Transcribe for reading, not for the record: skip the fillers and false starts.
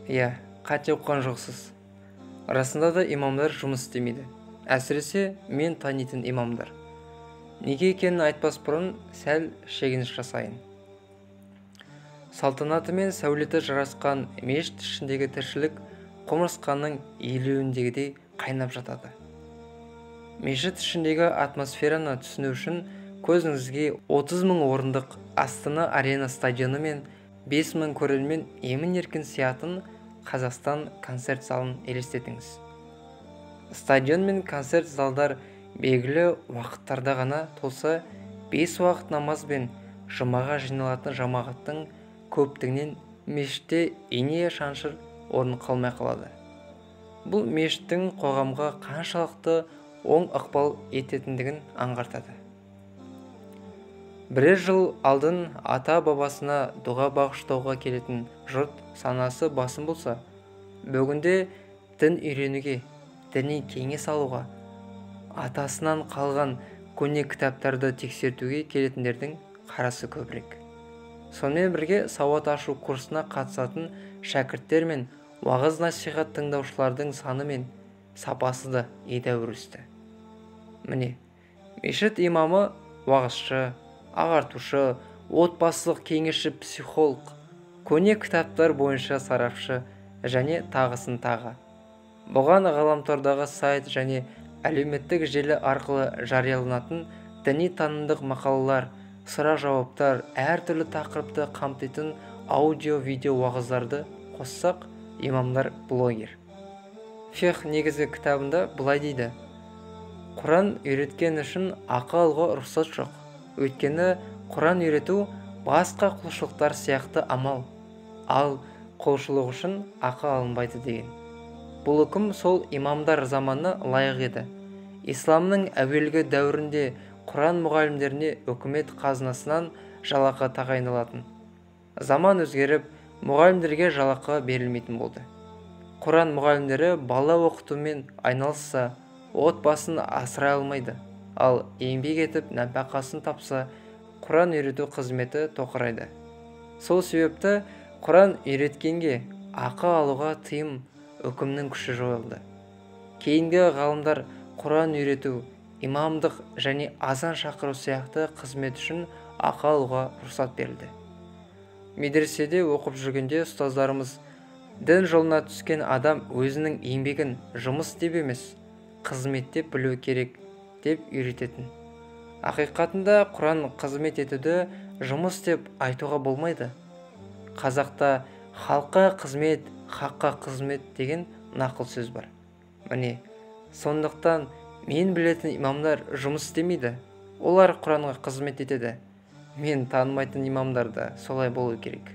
Иә, қате оқыған жоқсыз. Расында да имамдар жұмыс істемейді. Әсіресе мен танитын имамдар. Неге екенін айтпас бұрын сәл шегініс жасайын. Салтанаты мен сәулеті жарасқан мешіт ішіндегі тіршілік құмырсқаның елеуіндегідей қайнап жатады. Мешіт ішіндегі атмосфераны түсіну үшін көзіңізге 30 мың орындық Астана Арена стадионы мен 5 мың көрермен емін-еркін сиятын Қазақстан концерт залын елестетіңіз. Стадион мен концерт залдар белгілі уақыттарда ғана толса, 5 уақыт намаз бен жұмаға жиналатын жамағаттың көптігінен мешітте ине шаншыр орын қалмай қалады. Бұл мешіттің қоғамға қаншалықты оң ықпал ететіндігін аңғартады. Бірер жыл алдын ата-бабасына дұға бағыштауға келетін жұрт санасы басым болса, бүгінде дін үйренуге, діни кеңес алуға, атасынан қалған көне кітаптарды тексертуге келетіндердің қарасы көбірек. Сонымен бірге сауат ашу курсына қатысатын шәкірттер мен уағыз насихат тыңдаушылардың саны мен сапасы да едәуір өсті. Міне, мешіт имамы уағызшы, ағартушы, отбасылық кеңесші, психолог, көне кітаптар бойынша сарапшы және тағысын тағы. Бұған ғаламтордағы сайт және әлеуметтік желі арқылы жарияланатын діни танымдық мақалалар, сұрақ-жауаптар, әртүрлі тақырыпты қамтитын аудио-видео уағыздарды қоссақ, имамдар блогер. Фиқһ негізгі кітабында былай дейді: Құран үйреткен үшін ақы алуға рұқсат жоқ. Өйткені Құран үйрету басқа құлшылықтар сияқты амал, ал құлшылық үшін ақы алынбайды деген. Бұл үкім сол имамдар заманына лайық еді. Исламның әуелгі дәуірінде Құран мұғалімдеріне үкімет қазынасынан жалақы тағайындалатын. Заман өзгеріп, мұғалімдерге жалақы берілмейтін болды. Құран мұғалімдері бала оқытумен айналысса, отбасын асырай алмайды. Ал еңбек етіп нәпақасын тапса, Құран үйрету қызметі тоқырайды. Сол себепті Құран үйреткенге ақы алуға тыйым үкімнің күші жойылды. Кейінгі ғалымдар Құран үйрету, имамдық және азан шақыру сияқты қызмет үшін ақы алуға рұқсат берілді. Медреседе оқып жүргенде ұстаздарымыз дін жолына түскен адам өзінің еңбегін жұмыс деп емес, қызмет деп білу керек деп үйрететін. Ақиқатында Құран қызмет етуді жұмыс деп айтуға болмайды. Қазақта халыққа қызмет, хаққа қызмет деген нақыл сөз бар. Міне, сондықтан мен білетін имамдар жұмыс істемейді. Олар Құранға қызмет етеді. Мен танымайтын имамдар да солай болу керек.